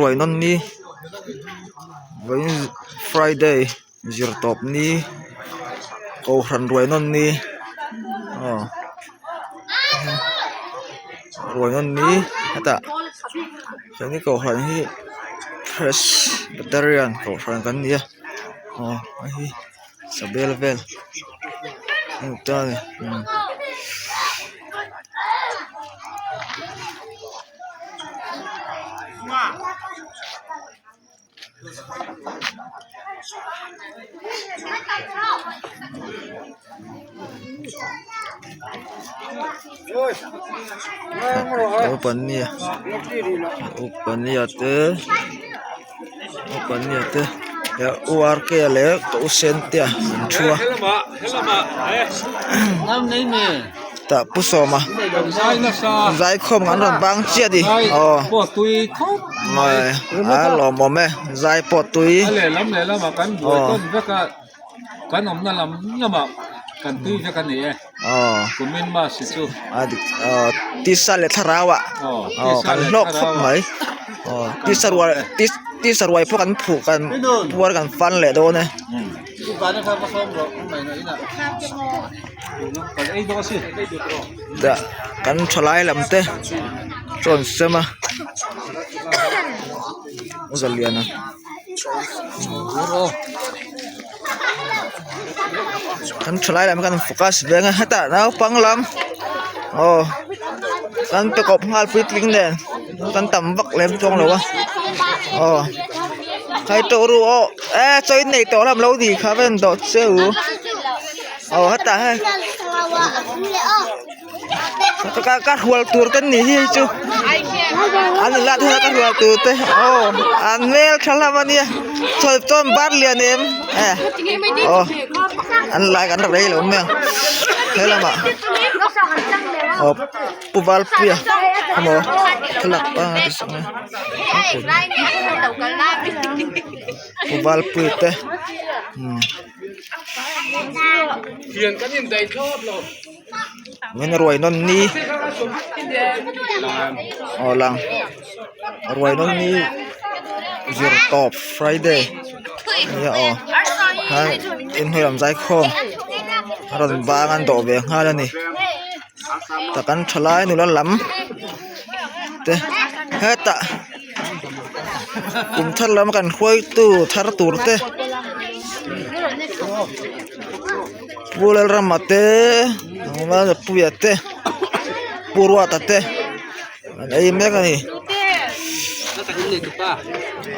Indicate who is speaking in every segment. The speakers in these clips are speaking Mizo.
Speaker 1: Ruai nawn ni vawiin friday zir tawp ni kohhran ruai nawn ni aw ruai nawn ni hetah keini kohhran hi presbyterian kohhran kan ni a aw hei hi sabel vel a ni ta a ni. Upania upania te upania te U R K leh ka u Sentea an thu a. Tah pu sawma zaikhawm an rawn bang chiah a ni aw a lawmawm e zai pawh tui aw aw a dik aw tisa leh thlarau ah aw kan hlawk khawp mai aw tisa rual tisa ruai pawh kan phuh kan puar kan fan leh dawn e. Tah kan thalai lam te chu an sem a zaliana kan thalai lam hian an focus ve ang a hetah naupang lam aw kan pe kawp nghal puitling nen kan tam vak lem chuang lo a aw khai tawh ru aw e chaw in nei tawh lam lo ni kha ven dawh che u. Aw hetah hei ka ka hrual tur te ni hi hei chu an in lat huna ka hrual tur te aw an hmel tha hlauh a nia chawlh chuan bar lian em e aw an lai kan la rei lo mai ang he lamah aw pu valpuia emaw thlalak a pu valpuia te umm. Min ruai nawn ni aw lang ruai nawn ni zir tawp friday nia aw khan inhnuai lam zaikhawm a rawn bang an dawh ve nghal a ni tah kan thalai nula lam te hetah kum thar lam kan hruaitu thar tur te Pu Lalrama te Puia te Pu Ruata te an ei mek a ni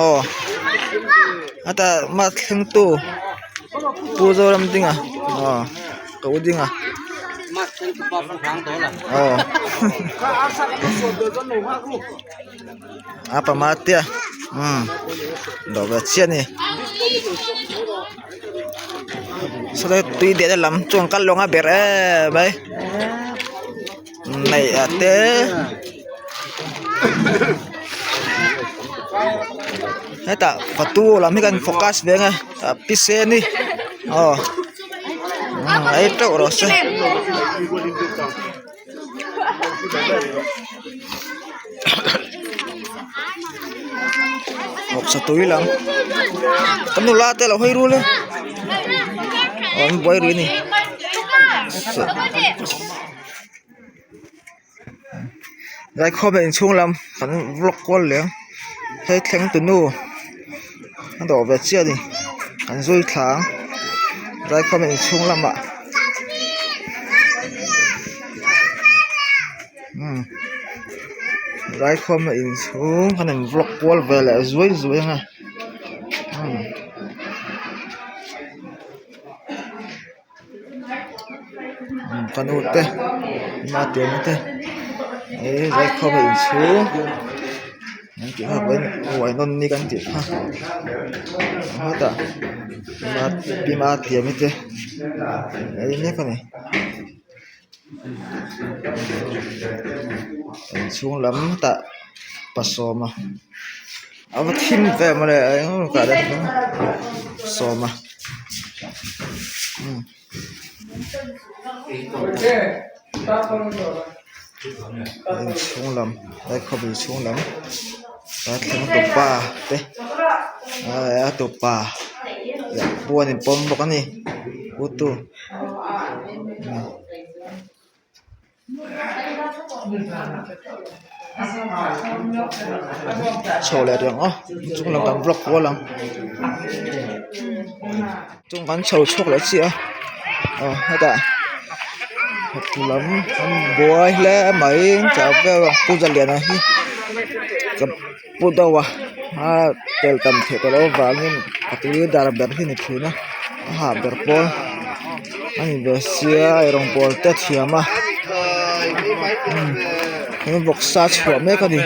Speaker 1: aw hetah mask thleng tu Pu Zoramdinga aw ka u ding a aw a pama te a umm dawh ve chiah a ni sawlai tui deh na lam chuan kal lawng a ber em mai neih ah te. Hetah fatu lam hi kan focus ve ang e pisen hi aw ei teuh rawh se. Vawksa tui lam kan nula te a lo hawi rul e aw an buai rih a ni. Laikhawm leh inchhung lam kan vlog kual leh ang hei thleng tu nu a dawh ve chiah a ni an zui thla ang laikhawm leh inchhung lamah umm laikhawm leh inchhung kan in vlog kual ve leh zuai zuai ang a umm. Ka nu te ma tiang te eh zaikhawm a inchhung an tih kha uai nawn ni kan tih kha hetah pi ma tiang te a ei mek a ni inchhung lam tah pasawma a va thim ve mawle sawma. Inchhung lam he khawpui chhung lam. A thleng tupa te a tupa leh pu an inpawm bawk a ni pu tu. Chho leh reng aw chung lam kan vlog kual ang chung kan chho chhuak leh chiah a aw hetah lam an buai hle mai chau vel a pu zaliana hi ka pu deuh a a tel tam theih tawh loh avangin a tui dar ber hi a ni thin a a hah ber pawl a ni ve sia eirawng pawl te a thiam a umm vawksa chhuah mek a ni.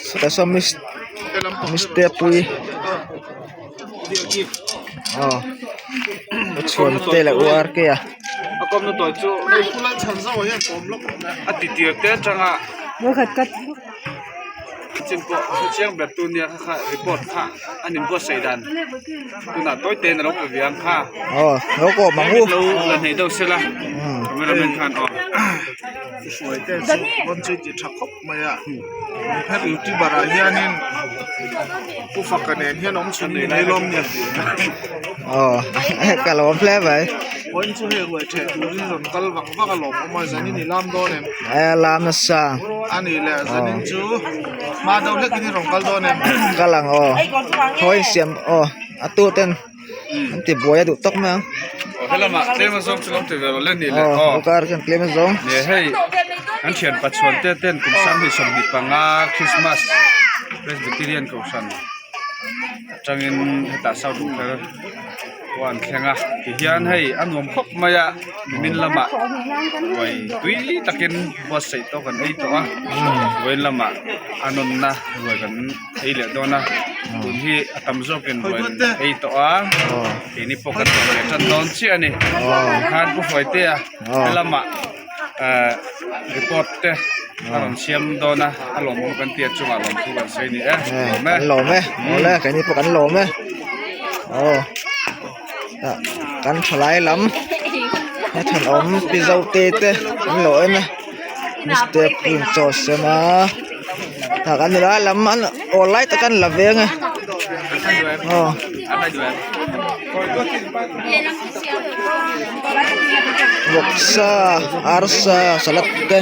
Speaker 1: Sawtah sawn mis miste pui aw chhuan te leh uar ke a.
Speaker 2: Chin pawh hrechiang ber tu nia kha kha report kha an inbuatsaih dan tunah tawi tein a lo pe ve ang kha.
Speaker 1: Aw lo kawm ang u.
Speaker 2: Lo la hneih deuh sela cameraman khan aw.
Speaker 3: Hruai te chu rawn chu ti tha khawp mai a he youtuber ah hianin pu faka nen hian awm chhun ni mai lawm ni.
Speaker 1: Aw ka lawm hle mai.
Speaker 3: Vawiin chu hei ruai ṭheh turin rawn kal vang vang a lawm awm a zanin i lam dawn em?
Speaker 1: E lam nasa.
Speaker 3: A nih leh zanin chu hma deuh hlekin i rawn kal dawn em?
Speaker 1: Kal ang aw. Khawi insiam aw a tu ten an ti buai a duh tawk mai ang.
Speaker 2: Aw helamah tlem azawng chu lo ti ve lo le nih leh aw.
Speaker 1: Aw kar hian tlem azawng.
Speaker 2: Nia hei an thian pachuan te ten kum 2025 Christmas Presbyterian Kohhran atangin hetah South Rukhel pawh an thleng a tihian hei a nuam khawp mai a nimin lamah ruai tui takin buatsaih tawk an ei tawh a vawiin lamah a nawnna ruai kan ei leh dawn a tun hi a tam zawkin ruai an ei tawh a keini pawh kan rawn leh tan dawn chiah a ni khan pu Hruaitea helamah ehh report te a rawn siam dawn a a lawmawm kan tia chungah lawmthu kan sawi a ni e lawm e
Speaker 1: kan lawm e awle keini pawh kan lawm e aw kan thalai lam he thenawm pi zo te te an lo en a mistep in chaw sem a tah kan nula lam an awl lai tak an la veng a aw. Vawksa arsa salad te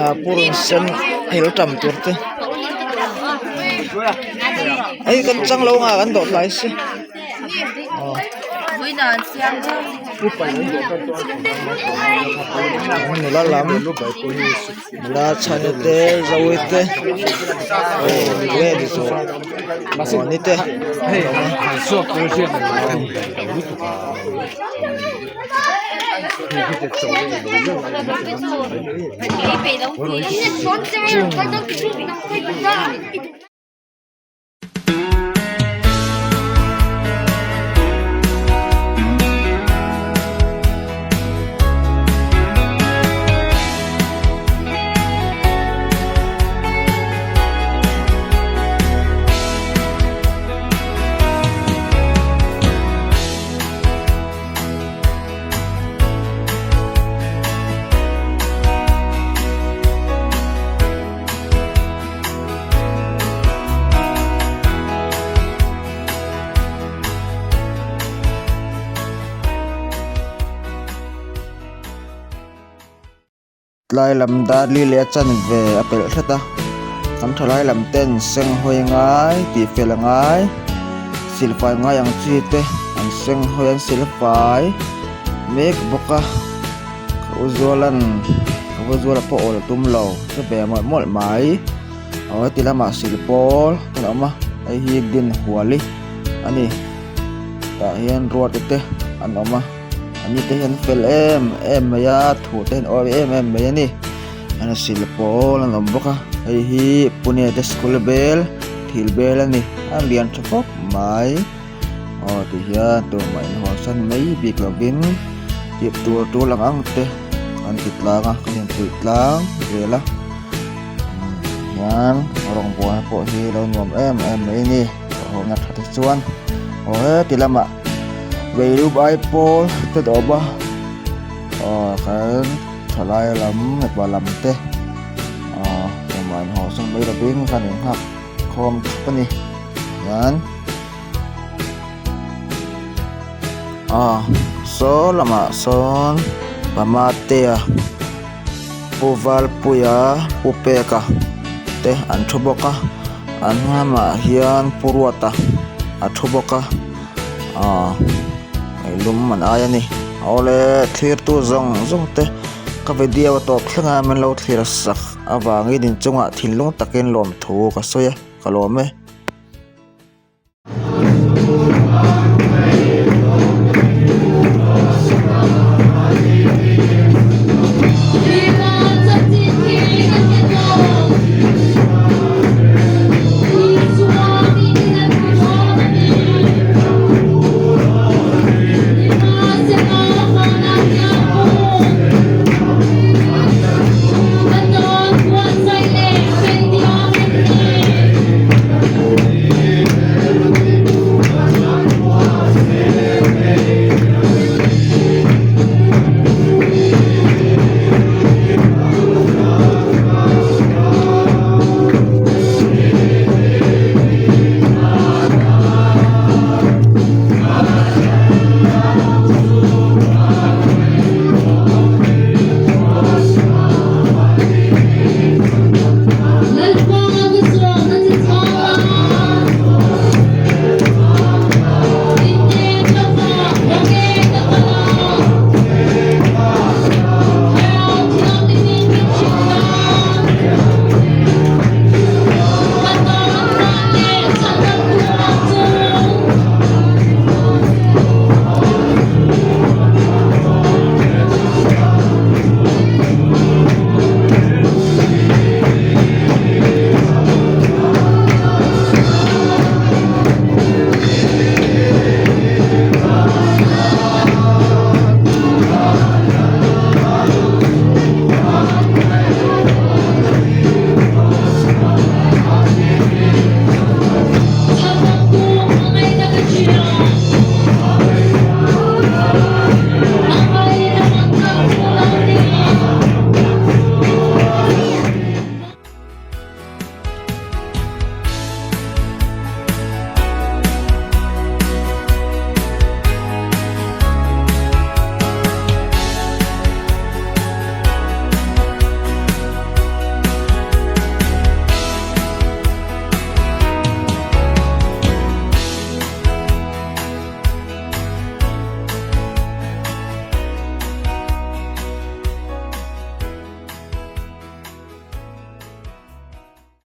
Speaker 1: ah purun sen hel tam tur te hei kan chang lo anga kan dawh tlai si aw nula lam nula chhana te zawi te aw nge ni zawh aw ni te. Tlai lam dar li leh a chanve a pelh hret a kan thalai lam ten seng hawi ngai tih fel a ngai silfai ngai ang chi te an seng hawi an silfai mek bawk a ka u zualan ka u zuala pawh awl a tum lo hre ve mawlh mawlh mai aw heti lamah sil pawl te a awm a hei hi dinhuali a ni tah hian ruate te an awm a. Ani te hian fel em em mai a thu te hian awm em em mai a ni an sil pawl an awm bawk a hei hi pune te school bel thil bel a ni a lian tha khawp mai aw ti hian tumah in hawnsan mai bik lovin tih tur tul ang ang te an ti tlang a kan inpuih tlang zel a. Hian rawngbawlna pawh hi lo nuam em em mai a ni thawhhona tha te chuan aw heti lamah veilup ai pawl te dawm a aw kan thalai lam mipa lam te aw tumah in haw sawn mai lovin kan inghak khawm thup a ni hian aw saw lamah sawn pamatea. Pu Valpuia Pu Peka te an thu bawk a an hnamah hian Pu Ruata a thu bawk a aaa lum an ai a ni awle thlirtu zawng zawng te ka video a tawp thleng a min lo thlir sak avangin inchungah thinlung takin lawmthu ka sawi a ka lawm e.